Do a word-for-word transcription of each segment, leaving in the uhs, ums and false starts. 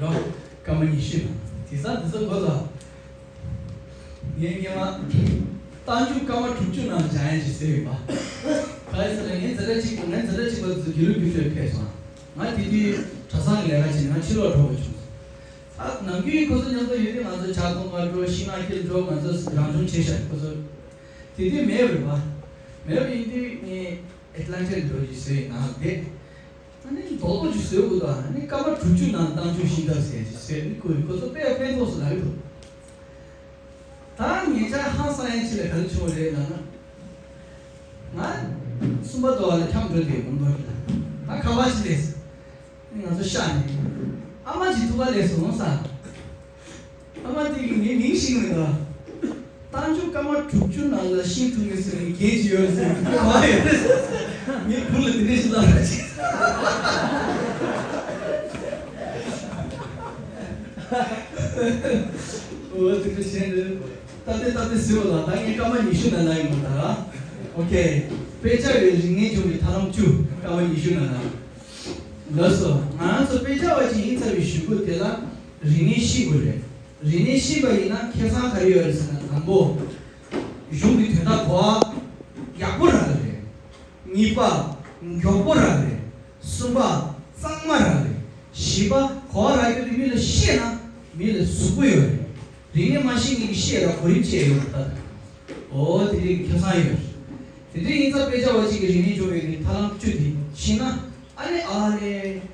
རོ། སྐར་མ་ཉི་ཤུ་ནང་དེ་ས་དེ་ས་གོ་ཚོ། ངས་སྔོན་མ་རྟགས་འཇུག་སྐར་མ་དྲུག་ཅུ་ནང་སྦྱང་ཡ་ཅིག་ཟེར་ཡོད་པ། ག་རེ་ཟེར་ན་ངའི་འཛིན་གྲྭ་གཅིག་པ་ངའི་འཛིན་གྲྭ་གཅིག་པ་དེ་ཚོ་དགེ་ལུགས་རྒྱུགས་སྤྲོད་ཕེབས་སོང་། ང་དེ་དུས་གྲྭ་ཚང་གི་ལས་ཀ་བྱས་ནས་ང་ཕྱི་ལོགས་འགྲོ་དགོས་བྱུང་སོང་། ད་ནམ་རྒྱུན་ཁོ་ཚོ་མཉམ་དུ་ཡོད་དུས་ང་ཚོ་ཇ་འཐུང་ག་འགྲོ། ཤིང་ནགས་འཁྱེར་འགྲོ། ང་ཚོ་རང་སྦྱོང་བྱས་ཤག་ཁོ་ཚོ། དེ་དུས་མེད་པ་རེད་པ། མེད་པ་ཡིན་དུས་ངས་ཨེ་ཊ་ལན་ཊིག་འགྲོ་ཅིག་བཟོས་ཡིན་ནའང་བསྡད། ཨ་ནི་རྡོག་རྡོག་ཅིག་བཟོས་དགོས་དོ། ཨ་ནི་སྐར་མ་དྲུག་ཅུ་ནང་རྟགས་འཇུག་ཤིང་རྟ་ཟེར་ཅིག་བཟོས་ནི་ཁོ་ཁོ་ཚོ་དཔེ་ཕན་ཐོགས་སུ་ལ་རེད་འདུག་ད་ངེད་ཅག་ཧང་སང་ཡན་ཆེ་ལ་ག་རེ་བྱུང་རེད་ལབ་ན། ང་གསུམ་པ་དོ་བ་ལ་འཁྱམས་འགྲོ་དེ་མང་པོ་རེད། ད་ཁ་པར་ཅིག་སླེབས་སོང་། ང་ཚོ་ཤག་ནས་ཨ་མ་ཅིག་ཐུག་ག་སླེབས་སོང་ས། ཨ་མ་དེ་གིས་ངའི་མིང་ཤེས་ཀྱི་མི་འདུག་རྟགས་འཇུག་སྐར་མ་དྲུག་ཅུ་ནང་ལ་ཤིང་འཐུ་གི་ཟེར་ནས་གན་ཅིག་ཡོད་རེད་ཟེར་ནས་ག་པར་ཡོད་རེད་ཟེར། ངའི་བུ་ལ་དེ་འདྲ་ཞིག་ལབ་ར་ཅིག་འོ་དེ་འདྲ་བྱས་ནས་སྟབས་བདེ་སྟབས་བདེ་ཟེར་བ་ལ། ད་ངས་སྐར་མ་ཉི་ཤུ་ནང་ལ་ཡིན་མོད་ད། ཨོ་ཁེ། དཔེ་ཆ་ཡི་རིག་གནས་སྦྱོང་བའི་ཐབས་ལམ་བཅུ། སྐར་མ་ཉི་ཤུ་ནང་ལ། ལགས་སོ། ང་རང་ཚོ་དཔེ་ཆ་བ་ཅིག་ཡིན་ཚར་བའི་གཞུག་གུ་དེ་ལ་རིག་གནས་ཤེས་དགོས་རེད། རིག་གནས་ཤེས་པ་ཡིན་ན་ཁེ་བཟང་ག་རེ་ཡོད་རེད་ཟེར་ན། དང་པོ། གཞུང་གི་དོན་དག་གོ་བ་ཡག་པོ་རག་གི་རེད། གཉིས་པ། མགྱོགས་པོ་རག་གི་རེད། གསུམ་པ། གཙང་མ་རག་གི་རེད། བཞི་པ། གོ་བ་རག་རྒྱུ་དེ་མི་ལ་བཤད་ན་མི་ལ་གཟུགས་པོ་ཡོད་རེད། རིག་གནས་མ་ཤེས་མཁན་གྱིས་བཤད་ལ་གོ་རིམ་བཅས་ཡོད་རེད་ད། འོ་དེ་འདྲའི་ཁེ་བཟང་ཡོད་རེད། དེ་འདྲ་ཡིན་ཙང་དཔེ་ཆ་བ་གཅིག་གིས་རིག་གནས་སྦྱོང་བའི་གི་ཐབས་ལམ་བཅུ་དེ་ཤེས་ན། ཨ་ནི་ཨ་ལས་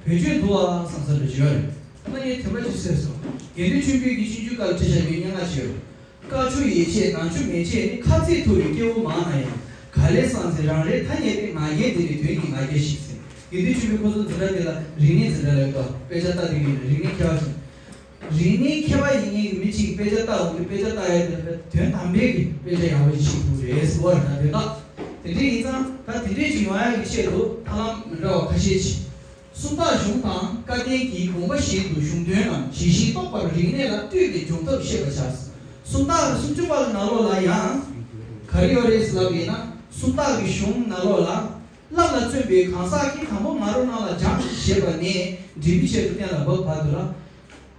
བེད་སྤྱོད་འདུག་ཨ་བསམ་ས་འདྲ་ཅིག་ཡོད་རེད། ཨ་ནི་ངས་དྲན་པ་ཅིག་གསོས་སོང་། དགེ་འདུན་ཆོས་འཕེལ་གྱིས་སྤྱོད་འཇུག་བཀའ་ལ་ཁྲིད་བཞག་རྒྱུའི་སྙན་ངག་ཅིག་ཡོད་རེད། བཀའ་ཆོས་ཡིད་ཆེས་ནང་ཆོས་མེད་ཅེས་ནི། ཁ་ཚིག་ཐུབ་པའི་སྐྱེ་བོ་མང་ན་ཡང་། ག་ལས་སངས་རྒྱས་རང་རེ་ཐ་སྙད་པའི། ང་རྒྱལ་འདི་ནི་དོན་གྱི་ང་རྒྱལ་ཞིག་ཟེར། དགེ་འདུན་ཆོས་འཕེལ་ཁོ་ཚོ་འཛིན་གྲྭ་དེ་ལ་རིག་གནས་འཛིན་གྲྭ་ལབ་ཡོད་དོ། དཔེ་ཆ་ལྟ་དེ་གི་ཡིན་ན་རིག་གནས་མཁས་པ་ཞིག་རིག་གནས་མཁས་པ་ཡིན་མཁན་གྱི་མི་གཅིག་གིས་དཔེ་ཆ་ལྟ་འོང་དུས་དཔེ་ཆ་ལྟ་ཡ་དེ་ལ་དོན་དམ་པའི་གི་དཔེ་ཆ་ཡག་པོ་ཞིག་ཤེས་ཐུབ་རེད་ཟེར་བ་རེད་ད། དོན་དག་དེ་འདྲ་ཡིན་ཙང་ད་དེ་འདྲས་ཅིག་ཡོང་ཡ་གི་ཆེད་དུ་ཐབས་ལམ་མི་འདྲ་བ་ཁ་ཤས་ཤིག་སུམ་རྟགས་གཞུང་དང་བཀའ་བསྟན་གྱི་དགོངས་པ་བཞིན་དུ་གཞུང་དོན་རྣམས་ཇི་བཞིན་རྟོགས་པར་རིག་གནས་ལ་ལྟོས་ཏེ་སྦྱོང་ཐབས་བཤད་པར་བྱ། སུམ་རྟགས་སུམ་ཅུ་པ་གི་ནང་ལོགས་ལ་ཡང་ག་རེ་ཡོད་རེད་ཟེར་ལབ་པ་ཡིན་ན། སུམ་རྟགས་ཀྱི་གཞུང་ནང་ལོགས་ལ། བླམ་ལ་བརྩོན་པའི་གང་ཟག་གིས། དང་པོ་ང་རོ་རྣམས་ལ་སྦྱངས་ཞེས་པ་ནས། འབྲས་བུའི་ཆེད་དུ་གཏན་ལ་དབབ་བར་དུ་ལ།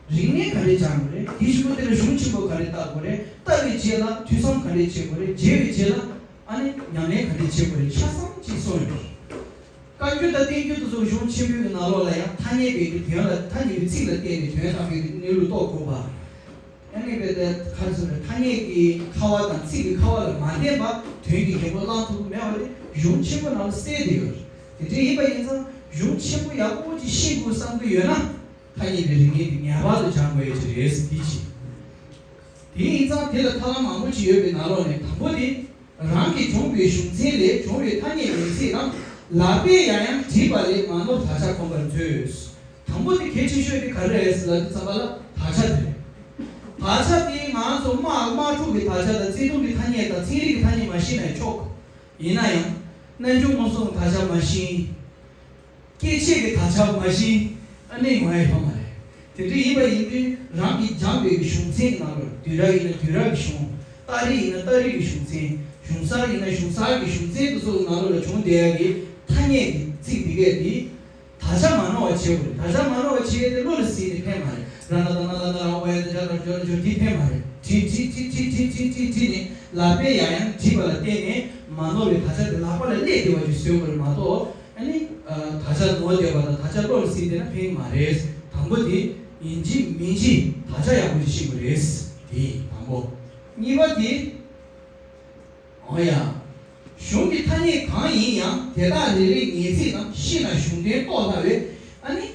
རིག་གནས་ག་རེ་སྦྱང་དགོས་རེད། དེའི་གཞུག་གུ་དེ་ལ་གཞུང་ཆེན་པོ་ག་རེ་བལྟ་དགོས་རེད། བལྟ་བའི་རྗེས་ལ་ཐོས་བསམ་ག་རེ་བྱེད་དགོས་རེད། མཇལ་བའི་རྗེས་ལ་ཨ་ནི་ཉམས་ལེན་ག་རེ་བྱེད་དགོས་རེད། ཆ་ཚང་གཅིག་གསུངས་ཡོད་རེད། བཀའ་འགྱུར་དང་བསྟན་འགྱུར་དེ་ཚོ་གཞུང་ཆེན་པོའི་གི་ནང་ལོགས་ལ་ཡང་ཐ་སྙད་པའི་གི་དོན་ལ། ཐ་སྙད་པའི་ཚིག་ལ་བརྟེན་ནས་དོན་དམ་པའི་གི་གནས་ལུགས་རྟོགས་དགོས་པ། ཨ་ནི་བས་ཏེ་ག་རེ་ཟེར་རེད། ཐ་སྙད་ཀྱི་ཁ་བ་དང་ཚིག་གི་ཁ་བ་ལ་མ་བརྟེན་པ་དོན་གྱི་རྒྱལ་པོ་བླང་ཐུབ་ཀྱི་མེད་པ་དེ་གཞུང་ཆེན་པོ་ནང་ལ་གསལ་བསྡད་ཡོད་རེད། དེ་འདྲ་ཡིན་པ་ཡིན་ཙང་གཞུང་ཆེན་པོ་ཡག་པོ་ཅིག་ཤེས་དགོས་བསམ་གྱི་ཡོད་ན། ཐ་སྙད་པའི་རིག་གནས་དེ་ངེས་པར་དུ་སྦྱང་དགོས་ཡ་ཅིག་རེད། དེ་གཅིག་དེ་ཡིན་ཙང་དེ་ལ་ཐབས་ལམ་མང་པོ་ཅིག་ཡོད་པའི་ནང་ལོགས་ནས་དང་པོ་དེ། རང་གིས་སྦྱོང་བའི་གཞུང་ཚན་ལས་སྦྱོང་བའི་ཐ་སྙད་མིང་ཚིག་རྣམས་ལག་པས་ཡང་ཡང་བྲིས་པ་ལས་མ་ནོར་དག་ཆ་ཁོམ་པར་མཛོད། དང་པོ་དེ་གལ་ཆེ་ཤོས་དེ་ག་རེ་རེད་ཟེར་ལབ་དུས་ཙམ་པ་ལ་དག་ཆ་དེ་རེད། དག་ཆ་དེ་ང་ཚོ་དམག་དམག་འཁྲུག་གི་དག་ཆ་དང་། བརྩེ་དུང་གི་ཐ་སྙད་དང་། ཚན་རིག་གི་ཐ་སྙད་མ་ཤེས་ན་ཆོག་ཡིན་ན་ཡང་རྣལ་འབྱོར་མངོན་སུམ་དག་ཆ་མ་ཤེས། སྐྱེ་མཆེད་ཀྱི་དག་ཆ་མ་ཤེས། ཨ་ནི་ཡོང་ཡ་ཡོད་མ་རེད། དེ་འདྲ་ཡིན་པ་ཡིན་དུས་རང་གིས་སྦྱངས་པའི་གཞུང་ཚན་ནང་ལ། བསྡུས་གྲྭ་ཡིན་ན་བསྡུས་གྲྭ་གི་གཞུང་། རྟགས་རིས་ཡིན་ན་རྟགས་རིས་ཀྱི་གཞུང་ཚན། གཞུང་གསར་ཡིན་ན་གཞུང་གསར་གྱི་གཞུང་ཚན་དེ་ཚོ་ནང་ལོགས་ལ་བྱུང་བསྡད་ཡ་གི་ཐ་སྙད་ཀྱི་ཚིག་འདི་གས་དེ་དག་ཆ་མ་ནོར་བ་བྱེད་དགོས་རེད། དག་ཆ་མ་ནོར་བ་བྱེད་ཡ་དེ་བློ་ལ་ཟིན་ནས་ཕན་མ་རེད། ར་ན་ད་ན་ལ་ན་ར་ཝ་ཡ་ད་ཇ་ད་ཇོ་ཇོ་འདི་ཕན་མ་རེད། བྲིས་བྲིས་བྲིས་བྲིས་བྲིས་བྲིས་བྲིས་བྲིས་ནས་ལག་པས་ཡང་ཡང་བྲིས་པ་ལ་བརྟེན་ནས་མ་ནོར་བའི་དག་ཆ་དེ་ལག་པ་ལ་སླེབས་བསྡད་པ་ཅིག་བཟོ་དགོས་རེད་མ་གཏོགས། ཨ་ནི། ཨ། དག་ཆ་ནོར་བསྡད་པ་དང་དག་ཆ་བློ་ལ་ཟིན་བསྡད་ན་ཕན་གྱི་མ་རེད། དང་པོ་དེ་ཡིན་གཅིག་མིན་གཅིག་དག་ཆ་ཡག་པོ་ཞིག་ཤེས་དགོས་རེད། དེ་དང་པོ། གཉིས་པ་དེ། འོ་ཡ། གཞུང་གི་ཐ་སྙད་གང་ཡིན་ཡང་དེ་དག་རེ་རེའི་ངེས་ཚིག་རྣམས་ཤེས་ན་གཞུང་དོན་རྟོགས་སླ་བས། ཨ་ནི།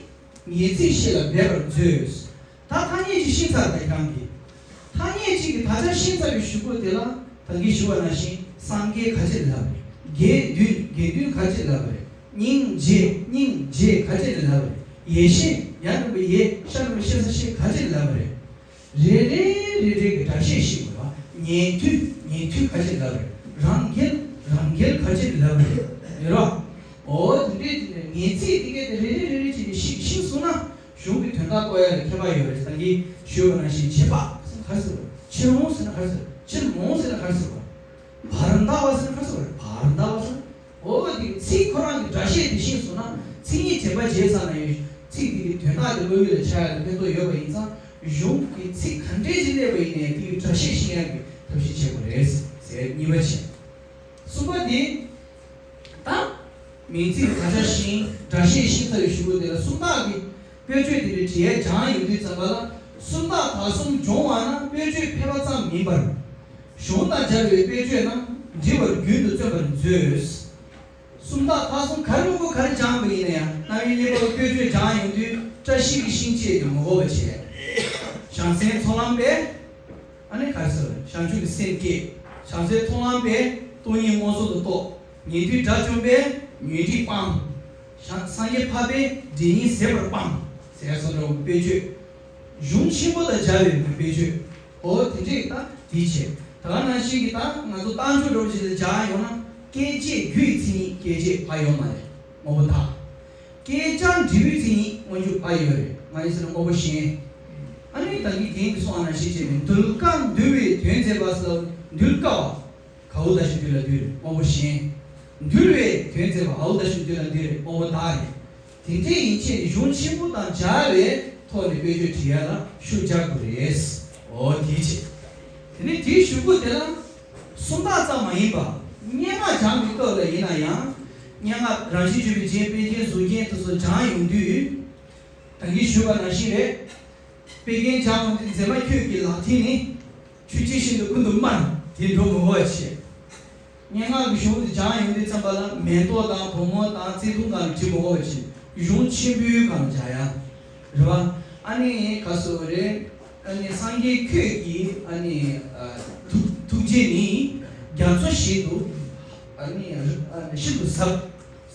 ངེས་ཚིག་ཤེས་ལ་འབད་པར་མཛོད། ད་ཐ་སྙད་ཅིག་ཤེས་ཚར་བ་རང་གིས། ཐ་སྙད་ཅིག་གི་དག་ཆ་ཤེས་ཚར་བའི་གཞུག་གུ་དེ་ལ་ད་གིན་ཞུས་པ་ནང་བཞིན་སངས་རྒྱས་ག་ཅི་ལབ་རེད། དགེ་འདུན། དགེ་འདུན་ག་ཅི་ལབ་རེད། སྙིང་རྗེ། སྙིང་རྗེ་ག་ཅི་ལབ་རེད། ཡེ་ཤེས། ཡ་འགྲེང་བུ་ཡེ། ཤ་འགྲེང་བུ་ཤེ་ས་ཤེས་ག་ཅི་ལབ་རེད། རེ་རེ་རེ་རེ་གི་སྒྲ་བཤད་ཤེས་དགོས་པ། ཉན་ཐོས། ཉན་ཐོས་ག་ཅི་ལབ་རེད། རང་རྒྱལ། རང་རྒྱལ་ག་ཅི་ལབ་རེད། ཡོད་རེད་བ། འོ་དེ་འདྲའི་ངེས་ཚིག་དེ་གས་དེ་རེ་རེ་རེ་རེ་བྱས་ནས་ཤེས་ཤེས་སོང་ན། གཞུང་གི་དོན་དག་རྟོགས་ཡ་ལ་ཁྱད་པར་ཡོད་རེད། ད་གིན་ཞུས་པ་ནང་བཞིན་རྗེས་དཔག་ཟེར་ན་ག་རེ་ཟེར་དགོས་རེད། ཕྱིར་འོང་ཟེར་ན་ག་རེ་ཟེར་དགོས་རེད། ཕྱིར་མི་འོང་ཟེར་ན་ག་རེ་ཟེར་དགོས་རེད། བར་འདའ་བ་ཟེར་ན་ག་རེ་ཟེར་དགོས་རེད། བར་འདའ་བ་ཟེར་ན། འོ་དེ་ཚིག་ཁོ་རང་གི་སྒྲ་བཤད་དེ་ཤེས་སོང་ན། མཚན་ཉིད་དྲན་པ་བརྗེད་ཚར་ན་ཡང་ ཚིག་དེ་གི་དོན་དག་དེ་བློ་ཡུལ་ལ་འཆར་ཡ་ལ་ཕན་ཐོགས་ཡོད་པ་ཡིན་ཙང་གཞུང་གི་ཚིག་ག་འདྲས་ཅིག་གླེགས་པ་ཡིན་ནའི་དེ་གི་སྒྲ་བཤད་ཤེས་ཡ་གི་ཐབས་ཤེས་བྱེད་དགོས་རེད་ཟེར་གཉིས་པ་བྱས། གསུམ་པ་དེ། ད། མིང་ཚིག་དག་ཆ་ཤེས། སྒྲ་བཤད་ཤེས་ཚར་བའི་གཞུག་གུ་དེ་ལ་སུམ་རྟགས་ཀྱི་དཔེར་བརྗོད་དེ་འདྲའི་བྲིས་ཡ་སྦྱངས་ཡོང་དུས་ཙམ་པ་ལ་སུམ་རྟགས་དག་གསུམ་སྦྱོང་བ་ན་དཔེར་བརྗོད་ཕལ་པ་ཙམ་མིན་པར། གཞུང་དང་སྦྱར་བའི་དཔེར་བརྗོད་རྣམས་འབྲི་བར་རྒྱུན་དུ་བརྩོན་པར་མཛོད། སུམ་རྟགས་དག་གསུམ་ག་རེ་མང་པོ་ག་རེ་སྦྱངས་པ་ཡིན་ན་ཡང་རྣམ་དབྱེ་གཉིས་པ་དཔེར་བརྗོད་སྦྱངས་ཡོང་དུས་བཀྲ་ཤིས་ཀྱི་ཤིང་བཅས་ཀྱི་ངོ་གོ་བ་བྱས། བྱང་སེམས་ཚོགས་ལམ་པས། ཨ་ནི་ག་རེ་ཟེར་བ་བྱང་ཆུབ་ཀྱི་སེམས་བསྐྱེད། བྱང་སེམས་མཐོང་ལམ་པས་སྟོང་ཉིད་མངོན་སུམ་དུ་རྟོགས། ཉན་ཐོས་དགྲ་བཅོམ་པས་ཉོན་སྒྲིབ་སྤངས། བྱང་སངས་རྒྱས་འཕགས་པས་དགྲ་གཉེན་ཟད་པར་སྤངས། ཟེར་ཡ་སོགས་འདྲ་བོ་དཔེ་བརྗོད། གཞུང་ཆེན་པོ་དང་སྦྱར་བའི་དཔེ་བརྗོད། འོ་དེ་འདྲས་ད་དེ་བྱས། ད་ག་ནང་བཞིན་གྱི་ད་ང་ཚོ་རྟགས་འཇུག་འདྲ་བོ་ཞིག་ལ་སྦྱར་ཡོང་ན་བཀས་བཅད་རྒྱུ་ཡི་མཚན་ཉིད་བཀས་བཅད་ཕར་ཡོང་མ་རེད། དངོས་པོ་དག་སྐད་ཅིག་འབྲས་བུའི་མཚན་ཉིད་སྔོན་འཇུག་པ་ཡོད་རེད། ང་ཡིས་ཟེར་ན་དངོས་པོ་གཞན། ཨ་ནི་ད་གིན་རྒན་གྱིས་གསུངས་པ་ནང་བཞིན་བྱས་ནས་འདུལ་དཀའ་འདུལ་བའི་དོན་མཛད་པ་ཟེར་ལ་འདུལ་དཀའ་བ། ག་འུ་ད་ཞིག་འདུལ་ལ་འདུལ་དངོས་པོ་གཞན། འདུལ་བའི་དོན་མཛད་པ་འ་འུ་ད་ཞིག་འདུལ་ལ་འདུལ་རེད་དངོས་པོ་དག་རེད། དེ་འདྲའི་ཡིན་ཕྱིར་གཞུང་ཆེན་པོ་དང་སྦྱར་བའི་ཐོག་ནས་དཔེ་བརྗོད་བྲིས་ཡ་ལ་ཤུགས་རྒྱག་དགོས་རེད། འོ་དེ་བྱས། དེ་ནས་དེའི་གཞུག་གུ་དེ་ལ། སུམ་རྟགས་ཙམ་མ་ཡིན་པ། སྙན་ངག་སྦྱང་བའི་སྐབས་ལ་ཡིན་ན་ཡང་། སྙན་ངག་རང་བཞིན་བརྗོད་པའི་རྒྱན་དཔེ་རྒྱན་གཟུགས་རྒྱན་དེ་ཚོ་སྦྱང་ཡོང་དུས། ད་གིན་ཞུས་པ་ནང་བཞིན་རེད། དཔེ་རྒྱན་སྦྱང་ཡོང་དུས་མཛེས་མ་ཁྱོད་ཀྱི་ལག་མཐིལ་ནི། ཆུ་སྐྱེས་བཞིན་དུ་ཀུན་ཏུ་དམར། དེ་འགྲོ་མི་དགོས་པ་བྱས། སྙན་ངག་གི་གཞུང་དེ་སྦྱང་ཡོང་དུས་ཙམ་པ་ལ་མེ་ཏོག་དང་བུ་མོ་དང་བརྩེ་དུང་སྒང་ལ་བྲི་མི་དགོས་པ་བྱས། གཞུང་ཆེན་པོའི་སྒང་ལ་སྦྱང་ཡ། རེད་བ། ཨ་ནི་ག་སོ་རེད། ཨ་ནི་སངས་རྒྱས་ཁྱོད་ཀྱི་ཨ་ནི་ཨ་ཐུགས་ཐུགས་རྗེ་ནི་རྒྱ་མཚོ་བཞིན་དུ་ཨ་ནི་ཨ་ཤིན་ཏུ་ཟབ་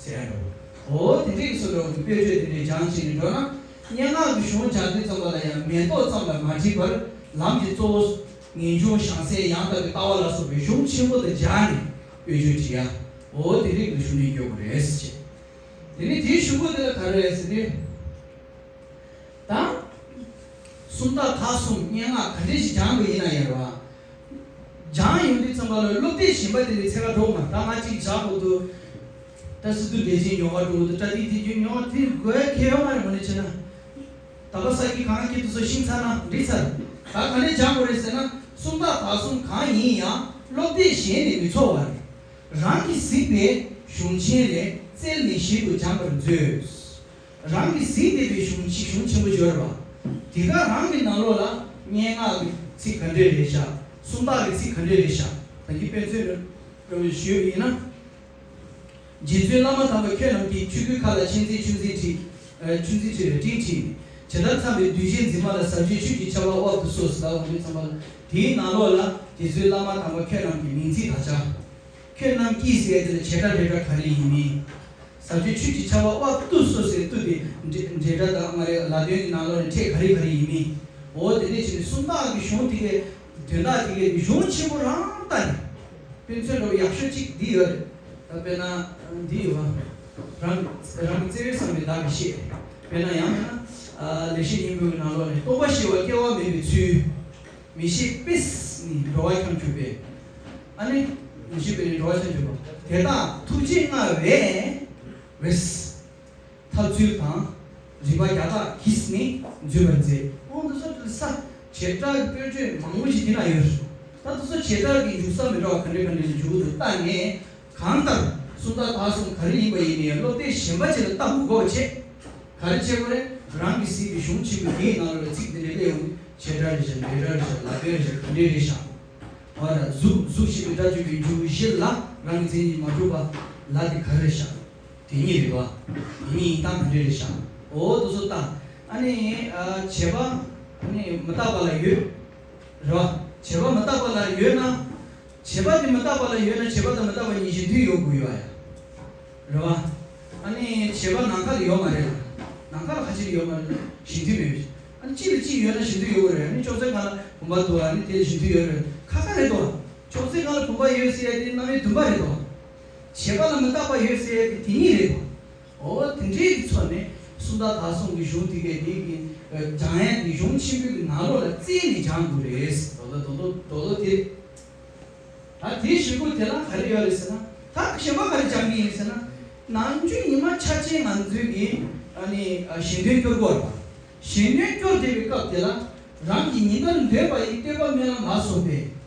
ཟེར་ཡ་འདྲ་བོ། འོ་དེ་འདྲའི་སོ་འདྲ་བོ་དེ་དཔེ་བརྗོད་དེ་འདྲའི་སྦྱང་བྱས་ནས་འགྲོ་ན། སྙན་ངག་གི་གཞུང་སྦྱང་དུས་ཙམ་པ་ལ་ཡང་མེ་ཏོག་ཙམ་ལ་མ་བྲིས་པར་ལམ་གྱི་གཙོ་བོ་ངེས་འབྱུང་བྱང་སེམས་ཡང་དག་པའི་ལྟ་བ་ལ་སོགས་པའི་གཞུང་ཆེན་པོ་དང་སྦྱར་ནས་དཔེ་བརྗོད་བྲིས་ཡ། འོ་དེ་འདྲའི་གི་གཞུང་ནས་འགྱོ་དགོས་རེད་ཟེར། དེ་ནས་དེའི་གཞུག་གུ་དེ་ལ་ག་རེ་རེད་ཟེར་ཏེ། ད། སུམ་རྟགས་དག་གསུམ་སྙན་ངག་ག་འདྲས་ཤིག་སྦྱང་དགོས་ཡིན་ན་ཡང་རེད་བ། སྦྱང་ཡོང་དུས་ཙམ་པ་ལ་སློབ་དེབ་གཞན་པ་དེ་འདྲའི་འཚོལ་ག་འགྲོ་དགོས་མ་རེད། ད་ང་གཅིག་སྦྱང་དགོས་འདུག་ད་སི་ཏུ་འགྲེལ་ཆེན་ཉོ་ག་འགྲོ་དགོས་འདུག་པྲ་ཏི་དེ་རྒྱུན་ཉོ་དེ་དགོས་ཡ་གལ་ཡོད་མ་རེད། དངོས་གནས་བྱས་ན། ད་པ་ས་ཀི་གང་སྐྱིད་དུ་སོ་ཤིང་ཚ་ན་འགྲིག་ཚར། ད་ག་ནས་སྦྱང་དགོས་རེད་ཟེར་ན་སུམ་རྟགས་དག་གསུམ་གང་ཡིན་ཡང་སློབ་དེབ་གཞན་ནས་མི་འཚོལ་བར། རང་གིས་གཟིགས་པའི་གཞུང་ཆེན་ལས་རྩལ་ནས་ཞིབ་ཏུ་སྦྱང་བར་མཛོད། རང་གིས་གཟིགས་བསྡད་པའི་གཞུང་ཆེ་གཞུང་ཆེན་པོ་ཡོད་རེད་བ། དེ་ག་རང་གི་ནང་ལོགས་ལ་སྙན་ངག་གི་ཚིག་ག་འདྲས་རེད་ཤག་སུམ་རྟགས་ཀྱི་ཚིག་ག་འདྲས་རེད་ཤག་ད་གིན་དཔེ་མཚོན་རེ་རེ་ཞུས་པ་ཡིན་ན། རྗེ་བཙུན་བླ་མ་དམ་པ་ཁྱོད་རྣམས་ཀྱིས་ཆོས་སྐུའི་མཁའ་ལ་མཁྱེན་བརྩེ་ཆུ་འཛིན་འཁྲིགས། ཨ་ཆུ་འཛིན་འཁྲིགས་རེད་སྤྲིན་འཁྲིགས། ཇི་ལྟར་འཚམས་པའི་གདུལ་བྱའི་འཛིན་མ་ལ་ཟབ་ཆོས་ཆོས་ཀྱི་ཆར་པ་དབབ་ཏུ་གསོལ་ཟེར་ལ་འོང་དུས་ཙམ་པ་ལ་དེའི་ནང་ལོགས་ལ་རྗེ་བཙུན་བླ་མ་དམ་པ་ཁྱོད་རྣམས་ཀྱི་མིང་ཚིག་དག་ཆ། ཁྱོད་རྣམས་ཀྱིས་ཟེར་ཡ་དེ་ལ་བྱེད་སྒྲ་འབྲེལ་སྒྲ་ག་རེ་ཡིན་མིན། ཟབ་ཆོས་ཆོས་ཀྱི་ཆར་པ་དབབ་ཏུ་གསོལ་ཟེར་ཏུ་དེ་འབྲེལ་འབྲེལ་སྒྲ་དང་མ་རེད་ལ་དོན་གྱི་ནང་ལོགས་ནས་ཕྲད་ག་རེ་ག་རེ་ཡིན་མིན། འོ་དེ་འདྲས་བྱས་ནས་སུམ་རྟགས་ཀྱི་གཞུང་དེ་གའི་དོན་དག་དེ་གའི་གཞུང་ཆེན་པོ་རང་ལྟ་ནས། དཔེ་མཚོན་འདྲ་བོ་ཡག་ཤོས་གཅིག་འདི་ཡོད་རེད། ད་དཔེར་ན་འདི་ཡོད་བ། རང་རང་གི་བརྩེ་བས་བསམ་པའི་བདག་གིས་ཤེས། དཔེར་ན་ཡང་ན་ལེགས་བཤད་སྙིང་པོའི་ནང་ལོགས་ནས་སྟོང་པ་ཤེས་པ་སྐྱེ་བ་མེད་པའི་ཚུལ། མི་ཤེས་པས་ནི་འགྲོ་བ་འཁྱམས་གྱུར་པས། ཨ་ནི། མི་ཤེས་པས་ནི་འགྲོ་བ་འཁྱམས་གྱུར་པ། དེ་དག་ཐུགས་རྗེ་མངའ་བས། བས། ཐབས་ཚུལ་དང་། རིགས་པ་བརྒྱ་དག་གིས་ནི་འཛུད་པར་མཛད། ཨོ་འདི་ཚོ་ལ་ས། བྱེད་སྒྲ་གི་དཔེར་བརྗོད་མང་པོ་ཞིག་དེ་ན་ཡོད། ད་འདི་ཚོ་བྱེད་སྒྲ་གི་འཇུག་ས་མི་འདྲ་བ་ག་འདྲ་ག་འདྲ་ཞིག་འཇུག་འདུག་ལྟ་ནས། གང་ལྟར་སུམ་རྟགས་དག་གསུམ་ག་རེ་ཡིན་པ་ཡིན་ནའི་སློབ་དེབ་གཞན་པ་ཅིག་ལ་ལྟ་དགོས་པ་བྱེད། ག་རེ་བྱེད་དགོས་རེད། རང་གིས་གཟིགས་པའི་གཞུང་ཆེན་པོ་དེའི་ནང་ལ་ཚིག་འདི་འདྲ་སླེབས་ཡོང་། བྱེད་སྒྲ་རེད་ཤག་འབྲེལ་སྒྲ་རེད་ཤག་ལ་དོན་རེད་ཤག་ག་འདྲ་རེད་ཤག་འོ་ན་གཟུགས་གཟུགས་ཞེས་པའི་སྒྲ་བརྗོད་པའི་འཇུག་གཞི་ལ་རང་གི་མཚན་ཉིད་མ་གྲུབ་པ་ལ་དེ་ག་རེ་རེད་ཤག་དེ་ཉིད་རེད་བ། དེ་ཉིད་ཡིན་སྟངས་ག་འདྲ་རེད་ཤག་འོ་དེ་ཚོ་ལྟ། ཨ་ནི་ཨ་བྱེད་པ་ཨ་ནི་མི་རྟག་པ་ལ་ཡོད། རེད་བ། བྱེད་པ་མི་རྟག་པ་ལ་ཡོད་ན། བྱེད་པ་དེ་མི་རྟག་པ་ལ་ཡོད་ན་བྱེད་པ་དང་མི་རྟག་པ་གཉིས་གཞི་མཐུན་ཡོད་དགོས་ཡོད་ཨ་ཡ། རེད་བ། ཨ་ནི་བྱེད་པ་ནམ་མཁའ་ལ་ཡོད་མ་རེད་ལ། ནམ་མཁའ་ལ་ཁ་ཅིག་ཡོད་མ་རེད་ལ་གཞི་མཐུན་མེད་པའི་ཕྱིར། ཨ་ནི་གཅིག་ལ་གཅིག་ཡོད་ན་གཞི་མཐུན་ཡོད་དགོས་རེད། ཨ་ནི་ཅོག་ཙེ་སྒང་ལ་བུམ་པ་འདུག་ཨ་ནི་དེ་ལ་གཞི་མཐུན་ཡོད་རེད། ཁ་ཁ་རེད་དོ། ཅོག་ཙེ་སྒང་ལ་བུམ་པ་ཡོད་ཟེར་ཡ་དེ་རྣམ་དབྱེ་བདུན་པ་རེད་དོ། བྱེད་པ་ལ་མི་རྟག་པ་ཡོད་ཟེར་ཡ་དེ་དེ་གཉིས་རེད་དོ། འོ་དེ་འདྲའི་གི་ཚོ་ནས་སུམ་རྟགས་དག་གསུམ་གྱི་གཞུང་དེ་གའི་དེ་གི་སྦྱང་ཡ་དེ་གཞུང་ཆེན་པོའི་གི་ནང་ལོགས་ལ་བཙལ་ནས་སྦྱང་དགོས་རེད། དོ་དོ་དོ་དོ་དོ་དོ་དེ། ད་དེའི་གཞུག་གུ་དེ་ལ་ག་རེ་ཡོད་རེད་ཟེར་ན། ད་གཞན་པ་ག་རེ་སྦྱང་གི་ཡིན་ཟེར་ན། ནམ་རྒྱུན་ཉི་མ་ཆ་ཆེན་ང་ཚོའི་གི་ ཨ་ནི་གཞན་དོན་སྐྱོར་དགོས་རེད་པ། གཞན་དོན་སྐྱོར་བསྡད་པའི་སྐབས་དེ་ལ། རང་གི་ཉིན་ལྟར་འདོད་པ་ཡི་བསྟོད་པ་སྨོན་ལམ་ལ་སོགས་པས།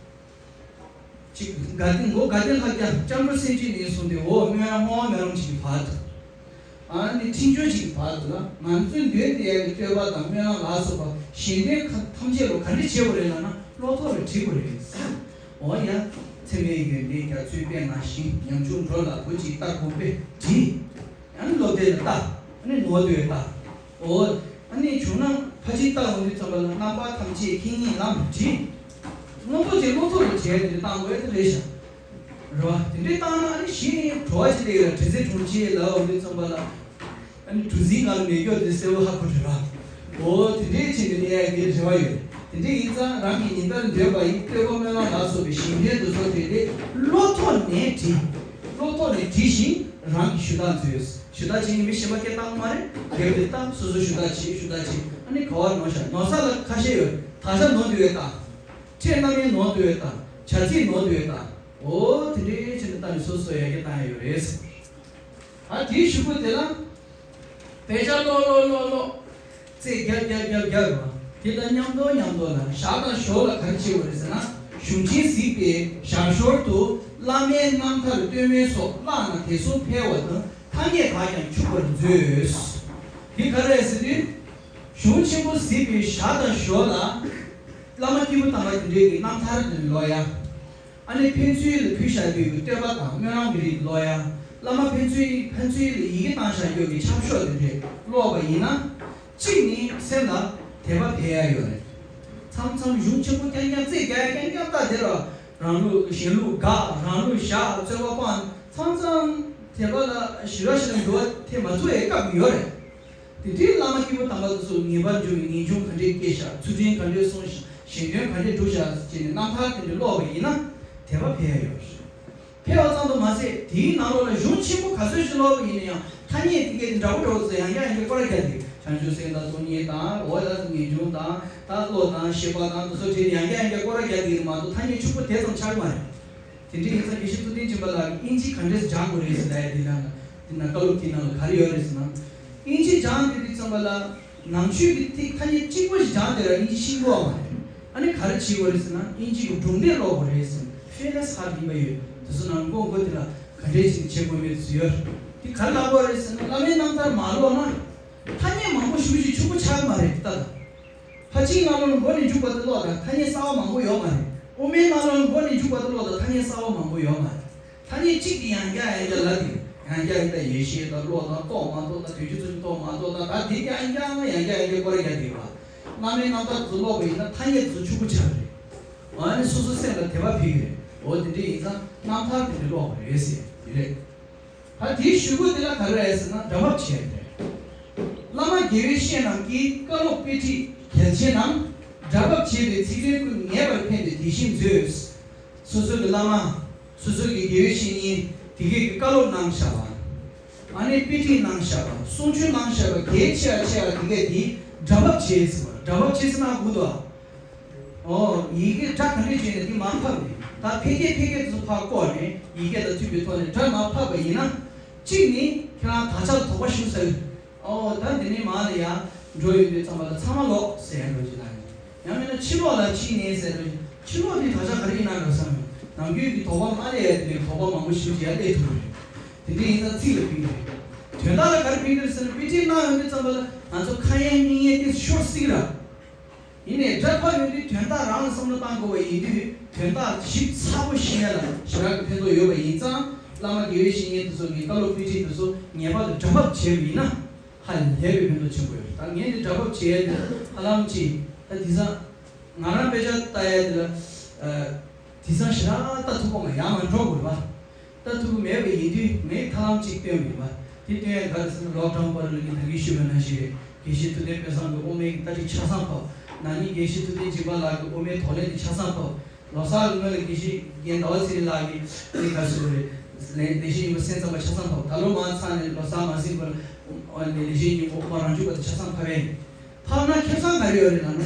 གཅིག་དགའ་ལྡན་མགོ་དགའ་ལྡན་ལྷ་བརྒྱ་སྐྱབས་འགྲོ་སེམས་ཅན་ནས་བཟུང་སྟེ། འོ་སྨོན་ལམ་བསྔོ་བ་སྨོན་ལམ་བྱེད་ཀྱི་བར་དུ། ཨ་ནི་འཕྲིན་བཅོལ་བྱེད་ཀྱི་བར་དུ་ལ། ང་ཚོའི་འདོད་དེ་ཡག་གི་བསྟོད་པ་དང་སྨོན་ལམ་ལ་སོགས་པ་གཞན་དོན་ཁ་ཐམས་ཅད་ལ་ག་འདྲ་བྱེད་དགོས་རེད་ལབ་ན། བློ་ཐོག་ལ་བྲིས་དགོས་རེད། འོ་ཡ། ཚད་མའི་ཡོན་ཏན་རྒྱ་མཚོའི་དཔེ་ནང་བཞིན། ཉམ་ཆུང་འགྲོ་ལ་བུ་གཅིག་ལྟ་དགོངས་པས་བྲིས། ཨ་ནི་སློབ་དེབ་ལ་ལྟ། ཨ་ནི་ནོར་དུ་ཡོད་ལྟ། འོ། ཨ་ནི་བྱུང་ན་ཕར་ཕྱིན་བལྟ་འོང་དུས་ཙམ་པ་ལ། རྣམ་པ་ཐམས་ཅད་ཁེ་ཉིན་ལམ་བྲིས། མངོན་པོ་དེ་བློ་ཐོག་ལ་བྱས་ཏེ་བཏང་དགོས་དེ་རེད་ཤག་རེད་བ། དེ་འདྲའི་བཏང་ན་ཨ་ནི་གཞི་ནས་བྲོ་བ་ཅིག་སླེབས་ཡོད་ར། དྲི་ཟའི་སྒྲོམ་གཅིག་ལབ་འོང་དུས་ཙམ་པ་ལ། ཨ་ནི་གྲུ་གཟིངས་སྒང་ལ་མེ་སྒྱོགས་དེ་གསལ་པོ་ཧ་གོ་འདྲ་བ། འོ་དེ་འདྲའི་ཆེད་དུ་གནས་ཡག་གི་རེ་བ་ཡོད། དེ་འདྲ་ཡིན་ཙང་རང་གི་ཉིན་ལྟར་འདོད་པ་ཡི་བསྟོད་པ་སྨོན་ལམ་ལ་སོགས་པའི་གཞན་དོན་དུ་གཙོ་བྱས་ཏེ། བློ་ཐོག་ནས་བྲིས། བློ་ཐོག་ནས་བྲིས་ཤིང་རང་གིས་ཞུ་དག་མཛོད། ཞུ་དག་བྱེད་མཁན་མི་གཞན་པ་སྐད་བཏང་མ་རེད། དེབ་དེ་ལྟ། སོ་སོ་ཞུ་དག་བྱེད། ཞུ་དག་བྱེད། ཨ་ནི་ག་བར་ནོར་ཤག་ནོར་ས་ལ་ཁ་ཤས་ཡོད། དག་ཆ་ནོར་འདུག་ཡོད་ད། ཕྲད་རྣམ་དབྱེ་ནོར་འདུག་ཡོད་ད། བྱ་ཚིག་ནོར་འདུག་ཡོད་ད། འོ་དེ་འདྲའི་ཆེད་དུ་ལྟ་ནས་སོ་སོ་ཡར་རྒྱས་བཏང་ཡ་ཡོད་རེད། ཨ་དེའི་གཞུག་གུ་དེ་ལ། དཔེ་ཆ་ཀློག་ཀློག་ཀློག་ཀློག་རྩེད་རྒྱག་རྒྱག་རྒྱག་རྒྱག་རེད་བ། དེ་དང་མཉམ་དུ་མཉམ་དུ་ལ་ཞར་དང་ཞོར་ལ་ག་རེ་བྱེད་དགོས་རེད་ཟེར་ན། གཞུང་ཆེན་གཟིགས་པའི་ཞར་ཞོར་དུ་བླ་མའི་རྣམ་ཐར་སྟོད་སྨད་སོགས་བཀླགས་ན་དེ་ཚོ་ཕལ་བ་དང་ཐ་སྙད་དག་ཀྱང་འཆུག་པར་མཛོད། འདི་ག་རེ་རེད་ཟེར་དུས། གཞུང་ཆེན་པོ་གཟིགས་པའི་ཞར་དང་ཞོར་ལ། བླ་མ་སྐྱེས་བུ་དམ་པ་དེ་འདྲའི་གི་རྣམ་ཐར་དེ་ཀློག་ཡ། ཨ་ནི་ཕན་ཚུན་ལ་ཕུལ་བཞག་རྒྱུ་གི་བསྟོད་པ་དང་སྨོན་ལམ་གྱི་རིགས་ཀློག་ཡ། བླ་མ་ཕན་ཚུན་ཕན་ཚུན་ལ་ཡི་གེ་བཏང་བཞག་རྒྱུ་གི་ཆབ་ཤོག་དེ་འདྲས་ཀློག་པ་ཡིན་ན། གཅིག་ནི་སེམས་ལ་དད་པ་འཕེལ་ཡ་ཡོད་རེད། མཚམས་མཚམས་གཞུང་ཆེན་པོ་རྐྱང་རྐྱང་རྩེད་རྒྱག་ཡ་རྐྱང་རྐྱང་ལྟ། དེ་ལ་རང་ལུགས་གཞན་ལུགས་དགག་རང་ལུགས་བཞག་རྩོད་པ་སྤངས། མཚམས་མཚམས་དད་པ་ལ་ཞི་ར་ཞི་ར་འགྱུར་བ་ཐེབས་མ་ཐུབ་པའི་སྐབས་ཡོད་རེད། དེ་འདྲའི་བླ་མ་སྐྱེས་བུ་དམ་པ་དེ་ཚོ་ངེས་པར་འབྱུང་བའི་ངེས་འབྱུང་ག་འདྲས་སྐྱེས་ཤག་ཚུལ་ཁྲིམས་ག་འདྲས་སྲུང་ཤག་གཞན་དོན་ག་འདྲས་སྒྲུབ་ཤག་ཅེས་ནས་རྣམ་ཐར་དེ་འདྲ་ཀློག་པ་ཡིན་ན་དད་པ་འཕེལ་ཡ་ཡོད་རེད། འཕེལ་བ་ཙམ་དུ་མ་ཟད། དེའི་ནང་ལོགས་ལ་གཞུང་ཆེན་པོ་ག་ཚོད་ཞིག་ཀློག་པ་ཡིན་ན་ཡང་ཐ་སྙད་དེ་གའི་འདྲ་པོ་འདྲ་པོ་ཚོ་ཡང་བསྐྱར་ཡང་བསྐྱར་སྐོར་ར་རྒྱག་དེ། བྱང་ཆུབ་སེམས་དང་སྟོང་ཉིད་དང་། འོ་ད་ངེས་འབྱུང་དང་། ད་བློ་དང་ཤེས་པ་དང་དེ་ཚོ་བྲིས་ནས་ཡང་བསྐྱར་ཡང་བསྐྱར་སྐོར་ར་རྒྱག་དེ་ཡིན་མ་གཏོགས་ཐ་སྙད་འཆུག་པོ་དེ་ཙམ་ཆགས་ཀྱི་མ་རེད། དེ་འདྲ་ཡིན་ཙང་དགེ་བཤེས་ཐུབ་བསྟན་སྦྱིན་པ་ལགས་ཀྱིས་དབྱིན་ཇི་ག་འདྲས་སྦྱང་དགོས་རེད་ཟེར་ལབ་ཡ་དེ་ནང་ལ། དེ་ནང་བཀའ་སློབ་དེ་ནང་ལ་ག་རེ་ཡོད་རེད་ཟེར་ན། དབྱིན་ཇི་སྦྱང་དེ་དུས་ཙམ་པ་ལ་ནང་ཆོས་ཀྱི་ཐིག་ཐ་སྙད་གཅིག་པོ་ཞིག་སྦྱང་དེ་ར་དབྱིན་ཇི་ཤེས་དགོས་པ་མ་རེད། ཨ་ནི་ག་རེ་བྱེད་དགོས་རེད་ཟེར་ན། དབྱིན་ཇི་གི་སྒྲུང་དེབ་ཀློག་དགོས་རེད་ཟེར། ཕེ་ལེ་སི་ཧར་ཡིན་པ་ཡོད། དེ་ཚོ་ནང་མགོ་མགོ་དེ་ལ་ག་འདྲས་ཞིག་བྱེད་དགོས་མེད་དེ་ཚོ་ཡོད་རེད། དེ་ག་རེ་ལབ་དགོས་རེད་ཟེར་ན། བླ་མའི་རྣམ་ཐར་མ་ཀློག་ན་ཐ་སྙད་མང་པོ་ཞེ་པོ་ཅིག་འཆུག་པོ་ཆགས་ཀྱི་མ་རེད་ད། ད། ཕར་ཕྱིན་སྔ་ལོགས་ལ་མགོ་ནས་མཇུག་བར་དུ་ཀློག་དང་ཐ་སྙད་གསར་པ་མང་པོ་ཡོད་མ་རེད། དབུ་མའི་ནང་ལོགས་ལ་མགོ་ནས་མཇུག་བར་དུ་ཀློག་དང་ཐ་སྙད་གསར་པ་མང་པོ་ཡོད་མ་རེད། ཐ་སྙད་གཅིག་གིས་ཡང་བསྐྱར་ཡང་བསྐྱར་ལབ་དེ། ཡང་བསྐྱར་ཡང་བསྐྱར་ཡེ་ཤེས་དང་ཀློག་དང་རྟོགས་མ་རྟོགས་དང་། དོན་སྤྱི་གཙོ་ཆེ་རྟོགས་མ་རྟོགས་དང་། ད་དེ་ཡང་བསྐྱར་ཡང་བསྐྱར་ཡང་བསྐྱར་སྐོར་ར་རྒྱག་དེ་བ། བླ་མའི་རྣམ་ཐར་དེ་ཚོ་ཀློག་པ་ཡིན་ན་ཐ་སྙད་དེ་ཚོ་འཆུག་པོ་ཆགས་རེད། འོ་ཨ་ནི་སོ་སོ་སེམས་ལ་དད་པ་འཕེལ་གི་རེད། འོ་དེ་འདྲ་ཡིན་ཙང་རྣམ་ཐར་དེ་འདྲ་ཀློག་དགོས་རེད་ཟེར་དེ་རེད། ད་དེའི་གཞུག་གུ་དེ་ལ་ག་རེ་རེད་ཟེར་ན། སྒྲ་ཕབ་བྱས་ཏེ། བླ་མ་དགེ་བའི་བཤེས་རྣམས་ཀྱིས་བཀའ་སློབ་དཔེ་ཁྲིད་གལ་ཆེ་རྣམས་སྒྲ་ཕབ་བྱས་པའི་ཚིག་དོན་ཀུན་ངེས་པར་ཕན་ཏེ་དེ་བཞིན་མཛོད། སོ་སོ་གི་བླ་མ། སོ་སོ་གི་དགེ་བའི་བཤེས་གཉེན་དེ་གས་ཀྱིས་བཀའ་སློབ་གནང་བཞག་པ། ཨ་ནི་དཔེ་ཁྲིད་གནང་བཞག་པ། གསུང་ཆོས་གནང་བཞག་པ་གལ་ཆེ་བ་ཆེ་བ་དེ་གས་དེ་སྒྲ་ཕབ་བྱས་ཟེར་བ། སྒྲ་ཕབ་བྱས་ཟེར་ན་གོ་འདུག་ཨ། ཨོ། ཡི་གེ་སྒྲ་ག་འདྲས་བྱས་ནས་དེ་མར་ཕབ་ནས། ད་ཕལ་སྐད་ཕལ་སྐད་དེ་ཚོ་ཕར་བཀོག་ནས་ཡི་གེ་དང་མཐུན་པའི་ཐོག་ནས་སྒྲ་མར་ཕབ་པ་ཡིན་ན། གཅིག་ནི་ཁྱེད་རང་དག་ཆ་ལ་དོགས་པ་ཞུགས་ས་ཡོད། ཨོ། ད་འདི་ནས་མར་ལ་ཡར་འགྲོ་ཡོང་དུས་ཙམ་པ་ལ་ཚང་མ་ཀློག་ཟེར་ཡ་འགྲོ་གི་ལ། ཡང་མིན་ན་ཕྱི་ལོགས་ལ་ཕྱིན་ནས་ཟེར་འགྲོ་གི། ཕྱི་ལོགས་དེ་དག་ཆ་ག་རེ་ཡིན་ན་འགྲོ་ས་མེད། ནང་ཁུལ་གྱི་དོགས་པ་མ་སླེབས་ཡ་དེ་ལས་དོགས་པ་མང་པོ་ཞིག་ཡར་སླེབས་ཐུབ་ཀྱི་རེད། དེ་འདྲ་ཡིན་ཙང་ཚིག་ལ་ཕན་གྱི་རེད། དོན་དག་ལ་ག་རེ་ཕན་གྱི་རེད་ཟེར་ན། དཔེ་ཁྲིད་གནང་ཡོང་དུས་ཙམ་པ་ལ་ང་ཚོ་ཁ་ཡ་སྙིང་ཡ་དེ་ཤོར་སྲིད་ཀྱི་ར། ཡིན་ནའི་སྒྲ་ཕབ་ཡོང་དུས་དོན་དག་རང་ལ་བསམ་བློ་བཏང་དགོས་པ་ཡིན་དུས། དོན་དག་ཞིབ་ཚགས་པོ་ཤེས་ཡ་ལ་ཞེ་དྲག་གི་ཕན་ཐོགས་ཡོད་པ་ཡིན་ཙང་། བླ་མ་དགེ་བའི་བཤེས་གཉེན་དེ་ཚོ་གི་བཀའ་སློབ་དཔེ་ཁྲིད་དེ་ཚོ་ངེས་པར་དུ་སྒྲ་ཕབ་བྱས་པ་ཡིན་ན་ཧ་ལས་པའི་ཕན་ཐོགས་ཆེན་པོ་ཡོད། ད་ངས་འདི་སྒྲ་ཕབ་བྱས་ཡ་དེ་ཧ་ལམ་ཅིག་ད་དེང་སང་ང་རང་དཔེ་ཆ་ལྟ་ཡ་དེ་ལ། ཨ། དེང་སང་ཞེ་དྲག་ལྟ་ཐུབ་པ་མ། ཡར་མར་འགྲོ་དགོས་པ། ལྟ་ཐུབ་ཀྱི་མེད་པ་ཡིན་དུས་ངས་ཐབས་ལམ་གཅིག་སྟོན་པ་ཡིན་པ། དེ་སྟོན་ཡ་ག་རེ་ཟེར་ན། ལོག་ཌའུན་བར་ལ་ངས་ད་གིན་ཞུས་པ་ནང་བཞིན་རེད། དགེ་བཤེས་ཐུབ་བསྟན་དཔལ་བཟང་གི་དབུ་མའི་དཀའ་ཁྲིད་ཆ་ཚང་ཕབ། ན་ནིང་དགེ་བཤེས་ཐུབ་བསྟན་སྦྱིན་པ་ལགས་ཀྱི་དབུ་མའི་དོགས་ལན་དེ་ཆ་ཚང་ཕབ། ལོ་གསར་གྱི་སྔོན་ལ་དགེ་བཤེས་རྒན་ཟླ་བ་ཚེ་རིང་ལགས་ཀྱིས་ངས་ག་རེ་ཟེར་དགོས་རེད། ལས་ལེགས་བཤད་སྙིང་པོ་གསན་བསམ་པ་ཆ་ཚང་ཕབ། ད་ལོ་མ་ཚར་ནས་ལོ་གསར་མ་ཟིན་བར་ལས་ལེགས་བཤད་སྙིང་པོ་དབུ་མ་རང་རྒྱུད་པ་དེ་ཆ་ཚང་ཕབ་པ་ཡིན། ཕབ་ན་ཁེ་བཟང་ག་རེ་ཡོད་རེད་ལབ་ན།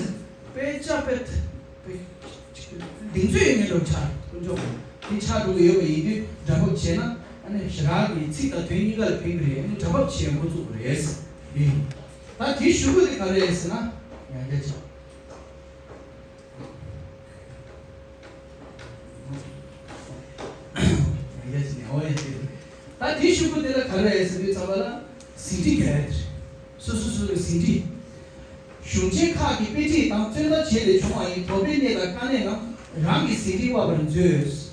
དཔེ་ཆ་དཔེ་དཔེ་གདེང་ཚོད་ཡོད་མཁན་འདྲ་པོ་ཆགས། དཀོན་མཆོག་གིས་དེ་ཆགས་འགྲོ་གི་ཡོད་པ་ཡིན་དུས་སྒྲ་ཕབ་བྱས་ན། ཨ་ནི་ཞེ་དྲག་གི་ཚིག་དང་དོན་གཉིས་ཀ་ལ་ཕན་གི་རེད། ཨ་ནི་སྒྲ་ཕབ་བྱས་འགོ་བཙུགས་དགོས་རེད། ཡིན། ད་དེའི་གཞུག་གུ་དེ་ག་རེ་རེད་ཟེར་ན། ཡང་བསྐྱར་ཅིག་ཡང་བསྐྱར་ཅིག་ནས་ཨོ་ཡ་དེ། ད་དེའི་གཞུག་གུ་དེ་ལ་ག་རེ་རེད་ཟེར་དུས་ཙམ་པ་ལ། ཟིན་བྲིས་རྒྱག་ཡ་དེ་རེད། སོ་སོ་སོ་སོའི་ཟིན་བྲིས། གཞུང་ཆེན་ཁག་གི་དཔེ་ཁྲིད་དང་རྩོད་ཟླ་བྱས་ཏེ་བྱུང་བ་ཡིན། དོགས་པའི་གནས་དང་དཀའ་གནད་རྣམས་རང་གི་ཟིན་བྲིས་དབབ་པར་མཛོད།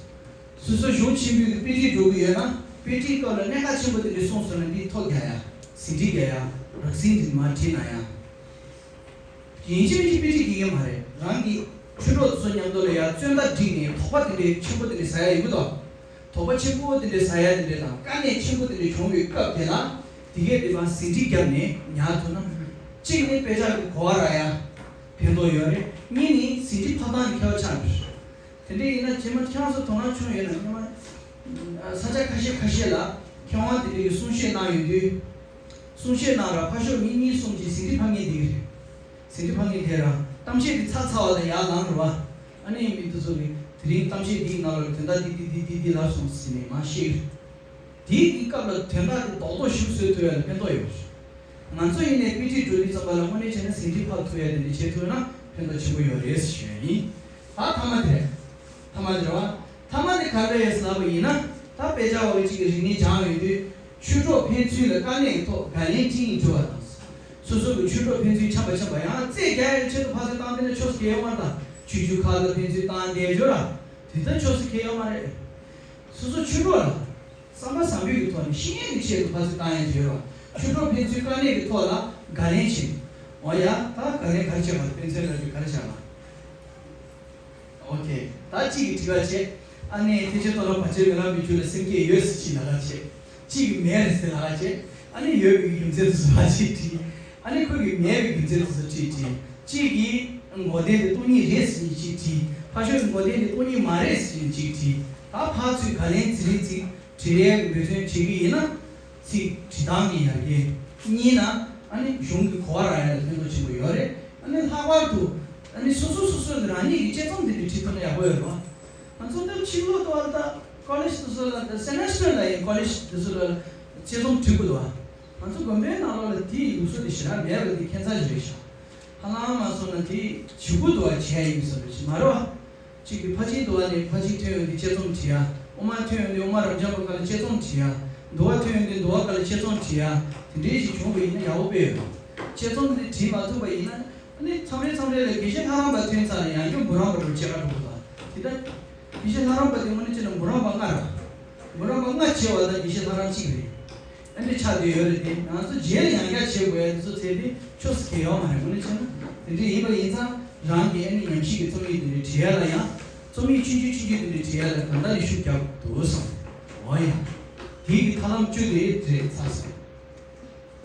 སོ་སོ་གཞུང་ཆེན་པོའི་དཔེ་ཁྲིད་འགྲོ་གི་ཡོད་ན། དཔེ་ཁྲིད་སྐབས་ལ་གནད་འགག་ཆེན་པོ་དེ་འདྲ་གསུངས་སོང་ན། འདི་ཐོ་རྒྱག་ཡ། ཟིན་བྲིས་རྒྱག་ཡ། རགས་ཟིན་འདི་མར་བྲིས་གནང་ཡ། ཡིན་གཅིག་མིན་གཅིག་དཔེ་ཁྲིད་རྒྱག་གི་མ་རེད། རང་གི་ཆོས་གྲོགས་ཚོ་མཉམ་དུ་ལ་ཡ་རྩོད་ཟླ་བསྒྲིགས་ནས་དོགས་པ་དེ་འདྲའི་ཆེན་པོ་དེ་འདྲ་ཟ་ཡ་ཡོད་གི་དོ། དོགས་པ་ཆེན་པོ་དེ་འདྲ་ཟ་ཡ་དེ་འདྲ་དང་དཀའ་གནད་ཆེན་པོ་དེ་འདྲ་བྱུང་བའི་སྐབས་དེ་ལ། དེ་གས་དེ་མར་ཟིན་བྲིས་བརྒྱབ་ནས་ཉར་ཐུབ་ན། གཅིག་ནི་དཔེ་ཆ་གི་གོ་བ་རག་ཡ་ཕན་ཐོགས་ཡོད་རེད། གཉིས་ནི་ཟིན་བྲིས་ཕབ་སྟངས་ཀྱི་ཁྱད་པར་ཆགས་འགྲོ། དེ་འདྲ་ཡིན་ན་རྗེས་མ་ཁྱེད་རང་ཚོ་དོ་སྣང་བྱུང་ཡོད་ན། སྔོན་མ་ས་ཆ་ཁ་ཤས་ཁ་ཤས་ལ་མཁས་དབང་དེ་འདྲ་གི་གསུང་བཤད་གནང་ཡོད་དུས། གསུང་བཤད་གནང་ར་ཕར་ཞོག་མི་གཉིས་གསུམ་གྱིས་ཟིན་བྲིས་ཕབ་མཁན་དེ་གི་རེད། ཟིན་བྲིས་ཕབ་མཁན་དེ་རང་གཏམ་བཤད་དེ་ཚར་ཚར་བ་ལ་ཡར་ལངས་རེད་བ། ཨ་ནི་མི་དེ་ཚོ་གིས་དེ་རིང་གཏམ་བཤད་འདིའི་ནང་ལ་དོན་དག་འདི་འདི་འདི་འདི་འདི་ལབ་སོང་ཟེར་ནས་མར་བཤད་གི་རེད། དེའི་གི་སྐབས་ལ་དོན་དག་དེ་རྡོག་རྡོག་ཞིག་བཟོ་ཐུབ་ཡ་ལ་ཕན་ཐོགས་ཡོད་རེད། ང་ཚོ་ཡིན་ནའི་དཔེ་ཁྲིད་འགྲོ་དུས་ཙམ་པ་ལ་དངོས་གནས་བྱས་ན་ཟིན་བྲིས་ཕབ་ཐུབ་ཡ་དེ་འདྲ་བྱེད་ཐུབ་ན་ཕན་ཐོགས་ཆེན་པོ་ཡོད་རེད་ཞུ་ཡ་ཡིན། ད་མཐའ་མ་དེ་རེད། མཐའ་མ་དེ་རེད་བ། མཐའ་མ་དེ་ག་རེ་རེད་ཟེར་ལབ་པ་ཡིན་ན། ད་དཔེ་ཆ་བ་གཅིག་གི་རིག་གནས་སྦྱངས་ཡོད་དུས། ཆོས་གྲོགས་ཕན་ཚུན་ལ་དཀའ་གནད་ཀྱི་ཐོག་བརྡ་ལན་སྤྲད་སྙིང་བྲོ་བ་དང་། སོ་སོ་གི་ཆོས་གྲོགས་ཕན་ཚུན་འཆམ་པ་འཆམ་པ། ཡང་རྩོད་རྒྱག་ཡའི་ཆེད་དུ་ཕར་ཚུར་བཏང་བསྡད་ན་ཆོས་སུ་ཁེལ་ཡོད་མ་རེད། ད་ཆོས་བརྒྱུད་ཁག་ལ་ཕན་ཚུན་བཏང་བསྡད་ཡོད་ར། དེ་ལྟར་ཆོས་སུ་ཁེལ་ཡོད་མ་རེད། སོ་སོ་ཆོས་གྲོགས་ལ་བསམ་པ་བཟང་པོའི་གི་ཐོག་ནས་ཤེས་ཡོན་གྱི་ཆེད་དུ་ཕར་ཚུར་བཏང་ཡ་ཅིག་ཡོད་ར། ཆོས་གྲོགས་ཕན་ཚུན་དཀའ་གནད་ཀྱི་ཐོག་ལ་བརྡ་ལན་བྱེད། འོ་ཡ། ད་བརྡ་ལན་ག་རེ་བྱས་པ་རེད། དཔེ་མཚོན་ལ་ག་རེ་བྱས་པ། ཨོ་ཁེ། ད་གཅིག་གིས་དྲི་བ་བྱས། ཨ་ནི་ཐེག་ཆེན་སྟོང་ལ་བར་ཆད་མེད་ལམ་གྱི་རྒྱུ་ལ་སེམས་བསྐྱེད་ཡོད་ཟེར་གྱིས་ལབ་ལབ་བྱས། གཅིག་གིས་མེད་རེད་ཟེར་ལབ་ལབ་བྱས། ཨ་ནི་ཡོད་པའི་རྒྱུ་མཚན་དེ་ཚོ་ཕར་གཅིག་དྲིས། ཨ་ནི་ཁོ་གིས་མེད་པའི་རྒྱུ་མཚན་དེ་ཚོ་གཅིག་དྲིས། གཅིག་གིས་འགོག་བདེན་དེ་སྟོང་ཉིད་རེད་ཟེར་གྱིས་གཅིག་དྲིས། ཕར་ཕྱོགས་ཀྱིས་འགོག་བདེན་དེ་སྟོང་ཉིད་མ་རེད་ཟེར་གྱིས་གཅིག་དྲིས། ད་ཕར་ཚུར་བརྡ་ལན་ཚིག་རེ་ཚིག་དྲི་རེས་འབད་བརྩོན་བྱེད་ཀྱི་ཡིན་ན། ཚིག་དྲི་སྟངས་ཀྱི་ཡར་རྒྱས། གཉིས་ན་ཨ་ནི་གཞུང་གི་གོ་བ་རག་ཡ་ལ་ཕན་ཐོགས་ཆེན་པོ་ཡོད་རེད། ཨ་ནི་ལྷག་པར་དུ་ཨ་ནི་སོ་སོ་སོ་སོ་གི་རང་ཉིད་ཀྱི་དཔྱད་རྩོམ་དེ་འདྲ་བྲིས་ཐུབ་ན་ཡག་པོ་ཡོད་རེད་བ། ང་ཚོ་འདིར་ཕྱི་ལོགས་དུ་བ་ད་ཀོ་ལེཇ་དེ་ཚོ་ལ། ད་སེ་མེ་སི་ཊར་ལ་ཡིན། ཀོ་ལེཇ་དེ་ཚོ་ལ་དཔྱད་རྩོམ་བྲིས་དགོས་འདུག་བ། ང་ཚོ་དགོན་པའི་ནང་ལོགས་ལ་དེའི་ལུགས་སྲོལ་དེ་ཞེ་དྲག་མེད་པ་དེ་ཁྱད་མཚར་ཞིག་རེད་ཤག་ཧ་ལམ་མ་སོང་ན་དེ་བྱེད་དགོས་འདུག་བ། བྱས་ཡིན་བསམ་པའི་ཞིག་མ་རེད་བ། གཅིག་གིས་ཕར་ཕྱིན་འདུལ་བ་ནས་ཕར་ཕྱིན་ཐོན་ཡོང་དུས་དཔྱད་རྩོམ་བྲིས་ཡ། དབུ་མ་ཐོན་ཡོང་དུས་དབུ་མ་རབ་འབྱམས་པ་སྒང་ལ་དཔྱད་རྩོམ་བྲིས་ཡ། འདུལ་བ་ཐོན་ཡོང་དུས་འདུལ་བ་སྒང་ལ་དཔྱད་རྩོམ་བྲིས་ཡ། དེ་འདྲའི་ཞིག་བྱུང་བ་ཡིན་ན་ཡག་པོ་དཔེ་ཡོད། དཔྱད་རྩོམ་དེ་བྲིས་མ་ཐུབ་པ་ཡིན་ན། ཨ་ནི་མཚམས་རེ་མཚམས་རེ་ལ་དགེ་བཤེས་ལྷ་རམས་པ་ཐོན་ཚར་ནས་ཡང་བསྐྱར་འབུམ་རམས་པ་འགྲོ་བྱེད་ཀ་འགྲོ་དགོས་པ། དེ་ལྟར་དགེ་བཤེས་ལྷ་རམས་པ་དེ་དངོས་གནས་བྱས་ན་འབུམ་རམས་པ་ལྔ་རེད། འབུམ་རམས་པ་ལྔ་བྱས་པ་དང་དགེ་བཤེས་ལྷ་རམས་གཅིག་རེད། ཨ་ནི་ཆགས་བསྡད་ཡོད་རེད་དེ། ང་ཚོ་རྗེས་ལ་ཡང་བསྐྱར་བྱེད་དགོས་ཡ་དེ་ཚོ་ཚད་དེ་ཆོས་སུ་ཁེལ་ཡོད་མ་རེད། དངོས་གནས་བྱས་ན་དེ་འདྲ་ཡིན་པ་ཡིན་ཙང་། རང་གི་ཨ་ནི་ཉམས་ཞིབ་ཀྱི་རྩོམ་ཡིག་དེ་འདྲ་བྲིས་ཡ་ལ་ཡང་། རྩོམ་ཡིག་ཆུང་ཆུང་ཆུང་ཆུང་དེ་འདྲ་བྲིས་ཡ་ལ་གང་ལྟར་ནས་ཤུགས་རྒྱག་དགོས་བསམ། འོ་ཡ། དེ་གི་ཐབས་ལམ་བཅུ་དེ་རེད་ཚར་སོང་།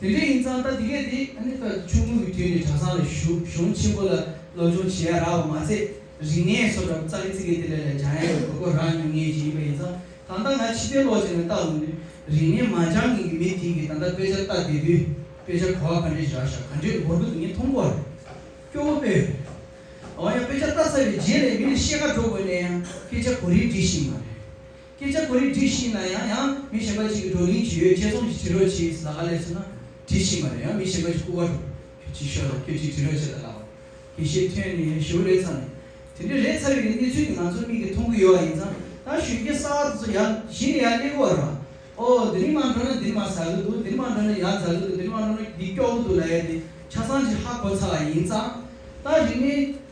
དེ་འདྲ་ཡིན་ཙང་ད་དེ་གས་དེ་ཨ་ནི་ད་ཆུང་ངུ་གི་དུས་ནས་གྲྭ་ཚང་ལ་ཞུགས། གཞུང་ཆེན་པོ་ལ་སློབ་སྦྱོང་བྱེད་ཡ་རག་པ་མ་ཚད། རིག་གནས་སོགས་ལ་ཙག་གི་ཙིག་གི་དེ་ལ་ལ་སྦྱང་ཡ་ཡོད་དགོས་རག་མྱོང་མཁན་ཞིག་ཡིན་པ་ཡིན་ཙང་། ད་ལྟ་ང་ཕྱི་རྟེན་ལོག་བྱས་ནས་ལྟ་འོང་དུས། རིག་གནས་མ་སྦྱང་མཁན་གྱི་མི་དེ་གིས་ད་ལྟ་དཔེ་ཆ་ལྟ་བསྡད་དུས། དཔེ་ཆ་གོ་བ་ག་འདྲས་ཤིག་རག་ཤག་ག་འདྲས་འགོར་གི་འདུག་ངས་མཐོང་གི་ཡོད་རེད། སྐྱོ་བོ་དཔེ་ཡོད་རེད། འོ་ཡ། དཔེ་ཆ་ལྟ་ཚར་བའི་རྗེས་ལ་མི་ལ་བཤད་ག་འགྲོ་དགོས་ན་ཡང་སྐད་ཆ་གོ་རིམ་སྒྲིག་ཤེས་མ་རེད། སྐད་ཆ་གོ་རིམ་སྒྲིག་ཤེས་ན་ཡང་། ཡང་མི་གཞན་པ་ཅིག་གིས་བགྲོ་གླེང་བྱེད་ཡོད། དཔྱད་རྩོམ་ཞིག་བྲིས་རོགས་བྱེད་ཟེར་ལབ་ག་སླེབས་སོང་ན་བྲིས་ཤེས་མ་རེད། ཡང་མི་གཞན་པ་ཞིག་སྐུ་པར་རོགས་ཁྱོད་ཅིག་ཤོག་ལ། ཁྱོད་ཅིག་བྲིས་རོགས་བྱེད་ལ་ལབ་པ། དགེ་བཤེས་ཐོན་ནས་ཞེ་པོ་རེད་ཚར་ནས། དེ་འདྲའི་རེད་ཚར་བའི་གནས་ཚུལ་དེ་ང་ཚོ་མིག་གིས་མཐོང་གི་ཡོད་པ་ཡིན་ཙང་། ད་གཞོན་སྐྱེས་གསར་པ་དེ་ཚོ་ཡར་གཞི་ནས་ཡར་སླེབས་ཀྱི་ཡོད་རེད་བ། ཨོ། འདི་ནས་མར་འགྲོ་ན་འདི་ནས་མར་ཟ་གི་འདུག་འདི་ནས་མར་འགྲོ་ན་ཡར་ཟ་གི་འདུག་འདི་ནས་མར་འགྲོ་ན་འདི་སྐྱོ་པོ་འདུག་ལབ་ཡ་དེ་ཆ་ཚང་ཅིག་ཧ་གོ་ཚར་བ་ཡིན་ཙང་། ད་རིག་གནས་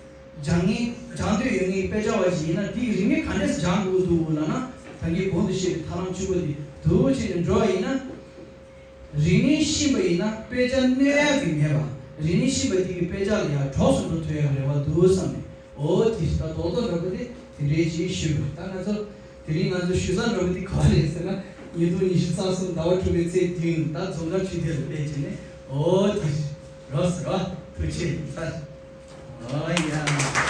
སྦྱང་མཁན། སྦྱང་འདོད་ཡོད་མཁན་གྱི་དཔེ་ཆ་བ་ཞིག་ཡིན་ན། དེ་གི་རིག་གནས་ག་འདྲས་སྦྱང་དགོས་འདུག་ལབ་ན། ད་གིན་གོང་དུ་བཤད་པའི་ཐབས་ལམ་བཅུ་པོ་འདི་འདུག་བྱས་ནས་འགྲོ་བ་ཡིན་ན། རིག་གནས་ཤེས་པ་ཡིན་ན་དཔེ་ཆ་གནོད་ཡ་གི་མེད་པ། རིག་གནས་ཤེས་པ་དེ་གིས་དཔེ་ཆ་ལ་ཡར་གྲོགས་སུ་འགྲོ་ཐུབ་ཡ་གི་རེ་བ་འདུག་བསམ་ནས། ཨོ་དེ་ད་རྡོག་རྡོག་འདྲ་པོ་དེ་དེ་འདྲའི་ཅིག་ཞུས་པ་རེད། ད་ང་ཚོ་དེ་རིང་ང་ཚོ་ཞུ་ས་འདྲ་པོ་དེ་ག་རེད་ཟེར་ན། ཉིས་སྟོང་ཉི་ཤུ་རྩ་གསུམ་ཟླ་བ་དྲུག་པའི་ཚེས་བདུན། ད་རྫོང་སྒར་ཆོས་སྡེ་ལ་སླེབས་བྱས་ནས། ཨོ་དེ་རོགས་ཟེར་བ། ཐུགས་རྗེ་ཆེ། ཨོ་ཡ།